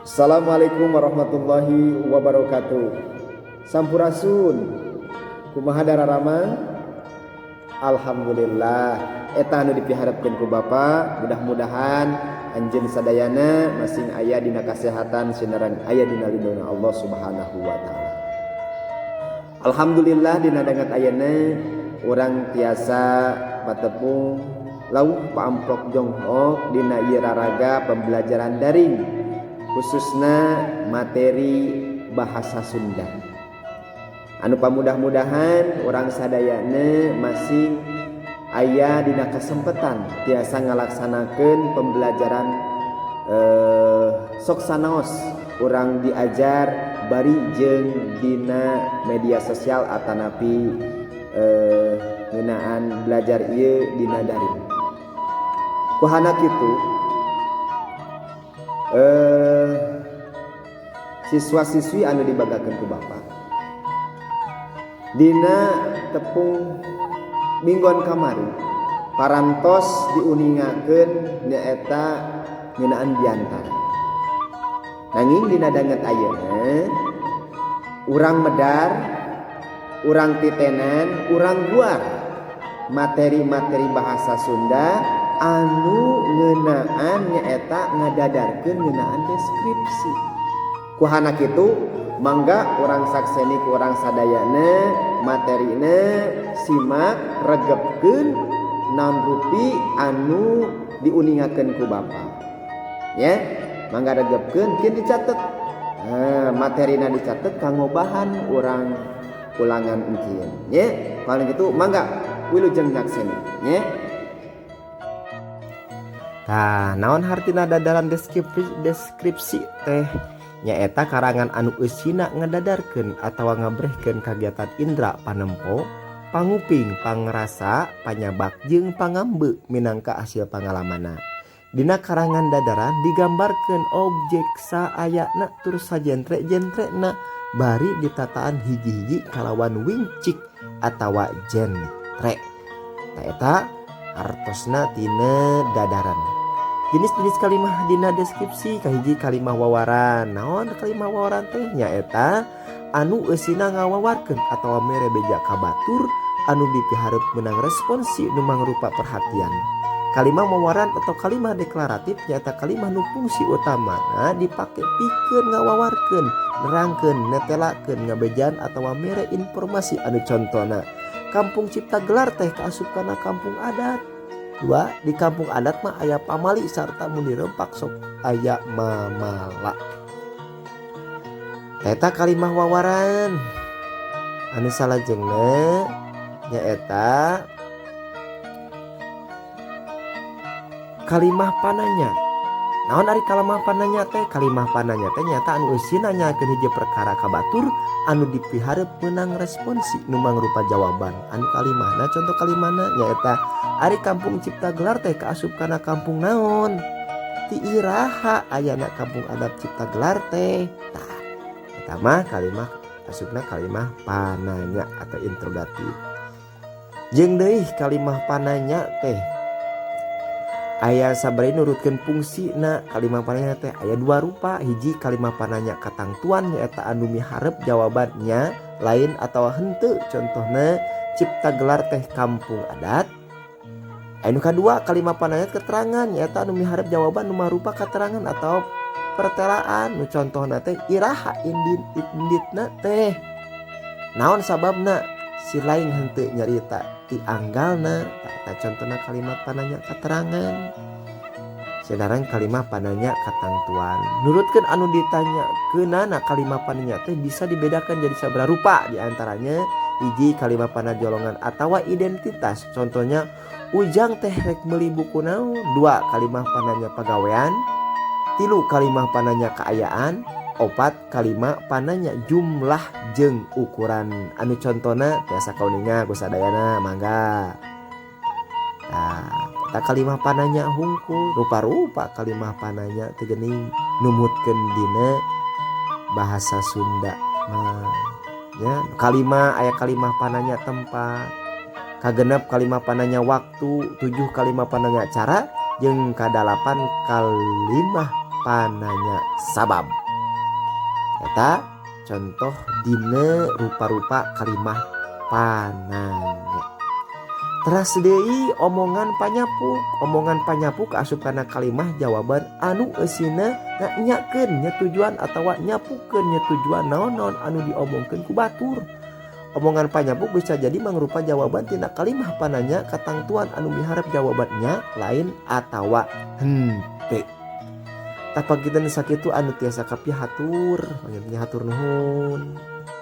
Assalamualaikum warahmatullahi wabarakatuh. Sampurasun. Kumaha dararamang? Alhamdulillah. Eta anu dipiharepkeun ku Bapa, mudah-mudahan anjeun sadayana masing aya dina kasehatan sinareng aya dina lindungan Allah Subhanahu wa taala. Alhamdulillah, dina danget ayeuna urang tiasa patepung lawuh paamplok jonghok dina ieu raraga pembelajaran daring, khususna materi bahasa Sunda, anu pamudah-mudahan urang sadayana masing aya dina kesempatan tiasa ngalaksanakeun pembelajaran, sok sanaos urang diajar bari jeung dina media sosial atanapi ngeunaan belajar ieu dina daring. Kuhana kitu, siswa-siswi anu dibanggakeun ku Bapak, dina tepung minggon kamari parantos diuningakeun nyaeta ngeunaan biantara. Nanging dina danget ayeuna urang medar, urang titenan, urang guar materi-materi bahasa Sunda anu ngeunaan nyaeta ngadadarkeun ngeunaan deskripsi. Kuhana kitu, mangga urang sakseni ku urang sadayana materina, simak, regepkeun naon rupi anu diuningakeun ku Bapak ya. Mangga regepkeun, kin dicatet. Nah, materina dicatet kanggo bahan urang ulangan engkin ya. Paling gitu, mangga wilujeng nyakseni nya. Tah, naon hartina dadaran deskripsi? Deskripsi teh nyaeta karangan anu eusina ngadadarkeun atawa ngabrehkeun kagiatan indra panempo, panguping, pangrasa, panyabak jeung pangambe minangka hasil pangalamanna. Dina karangan dadaran digambarkeun objek saayana tur sajentre-jentrekna bari ditataan hiji-hiji kalawan wincik atawa jentre. Tah, eta hartosna tina dadaran. Jenis-jenis kalimah dina deskripsi: kahiji, kalimah wawaran. Naon kalimah wawaran teh? Nyaeta anu eusina ngawawarkeun atawa mere beja ka batur anu dipiharep menang responsi nu mangrupa perhatian. Kalimah wawaran atau kalimah deklaratif nyaeta kalimah nu fungsi utamana dipake pikeun ngawawarkeun, nerangkeun, netelakeun, ngabejaan atawa mere informasi, anu contona Kampung Cipta Gelar teh kaasup kana kampung adat. Dua, di kampung adat mah aya pamali sarta mun dirempak sok aya mamala. Eta kalimah wawaran. Anu salajengna nyaeta kalimah pananya. Naon ari kalimah pananya teh? Kalimah pananya teh nyaeta anu eusina nanyakeun hiji perkara ka batur anu dipiharep meunang responsi nu mangrupa jawaban. Anu kalimahna, contoh kalimahna nyaeta ari Kampung Cipta Gelar teh kaasup kana kampung naon? Ti iraha ayana Kampung Adat Cipta Gelar teh? Tah, eta mah kalimah asupna kalimah pananya atau interrogatif. Jeung deui kalimah pananya teh aya sabari nurutkeun fungsina. Kalimah pananya teh aya dua rupa. Hiji, kalimah pananya katangtuan, nyaeta anu miharep jawabannya lain atau henteu, contohna Cipta Gelar teh kampung adat. Anu kadua, kalimah pananya keterangan, nyaeta anu miharep jawaban nu marupa keterangan atau pertelaan, nu contohna teh iraha indit inditna teh, naon sababna si lain henteu nyarita ti anggalna. Tah, contohna kalimat pananya keterangan. Sekarang kalimat pananya katangtuan. Nurutkeun anu ditanya keunana, kalimat pananya teh bisa dibedakan jadi sabaraha rupa, diantaranya hiji, kalimat panajolongan atau identitas, contohnya Ujang teh rek meuli buku naon. Dua, kalimah pananya pagawean. Tilu, kalimah pananya kaayaan. Opat, kalimah pananya jumlah jeung ukuran, anu contona tiasa kauninga ku sadayana. Mangga. Nah, eta kalimah pananya hungkul. Rupa-rupa kalimah pananya teh geuning numutkeun dina bahasa Sunda mah ya. Kalimah, aya kalimah pananya tempat, kagenep kalimah pananya waktu, tujuh kalimah pananya cara, jeung kadalapan kalimah Pananya sabab. Eta contoh dina rupa-rupa kalimah pananya. Teras deui omongan panyapuk. Omongan panyapuk asup kana kalimah jawaban anu eusina nyanyakeun nyetujuan atawa nyapukeun nyetujuan naon-naon anu diomongkeun ku batur. Omongan panyapuk bisa jadi mangrupa jawaban tina kalimah pananya katangtuan anu miharep jawabannya lain atawa henteu. Tah panginten sakitu anu tiasa kapihatur, panginten hatur nuhun.